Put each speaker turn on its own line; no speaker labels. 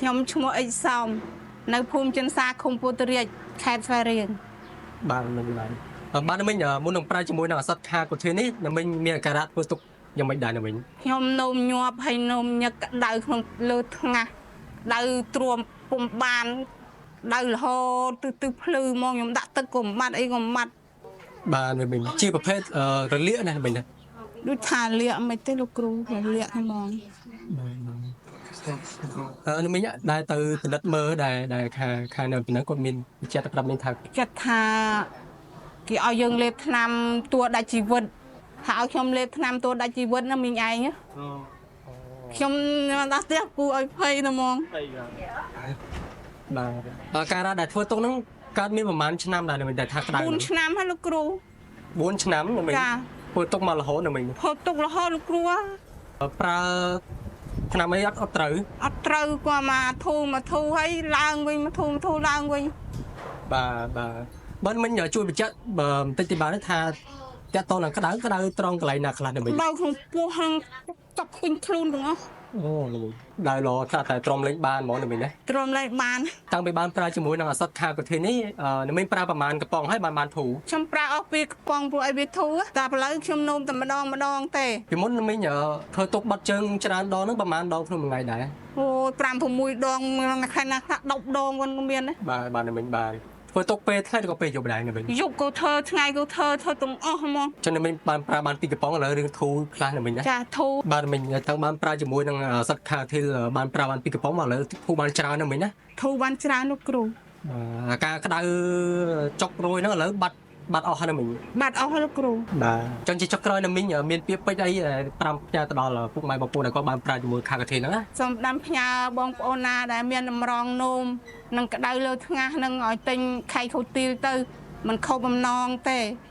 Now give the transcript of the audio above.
ខ្ញុំឈ្មោះអ៊ិចសោមនៅភូមិចិនសាឃុំពោធិរាជខេត្តស្វាយរៀង
បាទមិញបាទបាទមិញមុននឹងប្រើជាមួយនឹងឱសថខាកូធីលនេះមិញមានអាការៈធ្វើទុកយ៉ាងម៉េចដែរមិញ
ខ្ញុំនោមញាប់ហើយនោមញឹកក្តៅក្នុងលើថ្ងាសក្តៅទ្រាំពុំបានក្តៅរហូតទិសទិសភ្លឺមកខ្ញុំដាក់ទឹកក៏មិនបាត់អីក៏មិនបាត់
បាទមិញជាប្រភេទរលាកណាមិញណា
ដូចថាលាកមិនទេលោកគ្រូរលាកហ្មង
មិញដែលទៅពិនិត្យមើលដែលដែលខាខានៅពិនិត្យគាត់មានវិជ្ជាប្រាប់មិញថា
ចិត្តថាគេឲ្យយើងលេបថ្នាំតួដាច់ជីវិតថាឲ្យខ្ញុំលេបថ្នាំតួដាច់ជីវិតណាមីងឯងណាខ្ញុំដល់ផ្ទះគូឲ្យភ័យណាហ្មង
បាទការដែលធ្វើទុកហ្នឹងកើតមានប្រហែលឆ្នាំដែរមិញតែថាក្តៅ
4ឆ្នាំហើយលោកគ្រូ
4ឆ្នាំមិញ
ចា
ធ្វើទុកមករហូតមិញ
ហូបទុករហូតលោកគ្រូ
ប្រើឆ្នាំអីអត់អត់ត្រូវ
អត់ត្រូវគាត់មកធូមកធូហើយឡើងវិញមកធូមកធូឡើងវិញ
បាទបាទបើមិញជួយបញ្ជាក់បន្តិចទីបានថាតាក់តងនឹងក្តៅក្តៅត្រង់កន្លែងណាខ្លះមិញ
ដៅក្នុងពោះហ្នឹងតក់ពេញខ្លួនទាំងអស់
អូដៅលោថាតែទ្រាំលេងបានហ្មងមិញណា
ទ្រាំលែងបាន
តាំងពីបានប្រើជាមួយនឹងឱសថខាកូធីនេះមិញប្រើប្រហែលកំប៉ុងហើយបានបានធូរ
ខ្ញុំប្រើអស់ពីកំប៉ុងព្រោះអីវាធូរតែឥឡូវខ្ញុំនោមតែម្ដងម្ដងទេ
ពីមុនមិញធ្វើទុកបាត់ជើងច្រើនដងហ្នឹងប្រហែលដងក្នុងមួយថ្ងៃដែរ
អូយ5 6ដងមួយខែណាខ្លះ10ដងវិញក៏មានដែរ
បាទបាទមិញបាទធ្វើទុកពេលថ្ងៃឬក៏ពេលយប់ដែរមិញ
យប់ក៏ធ្វើថ្ងៃក៏ធ្វើធ្វើទាំងអស់ហ្មង
ចឹងមិញបានប្រើបានពីរកំប៉ុងឥឡូវរឿងធូរខ្លះមិញណា
ចាធូរ
បាទមិញតាំងបានប្រើជាមួយនឹងឱសថខាធីលបានប្រើបានពីរកំប៉ុងឥឡូវធូរបានច្រើនណាស់មិញណា
ធូរបានច្រើនលោកគ្រូ
បាទការក្តៅចុករយហ្នឹងឥឡូវបាត់បាត់អស់ហើយណាមិញ
បាត់អស់ហើយលោកគ្រូ
បាទចឹងជាចុងក្រោយណាមិញមានពាក្យពេចន៍អីប្រាំផ្ញើទៅដល់ពុកម៉ែបងប្អូនដែលគាត់បានប្រើជាមួយខាកាធីហ្នឹងណា
សូមដាំផ្ញើបងប្អូនណាដែលមានតម្រងនោមនិងក្តៅលើថ្ងាសនឹងឲ្យទិញខៃខូទីលទៅមិនខុសបំណងទេ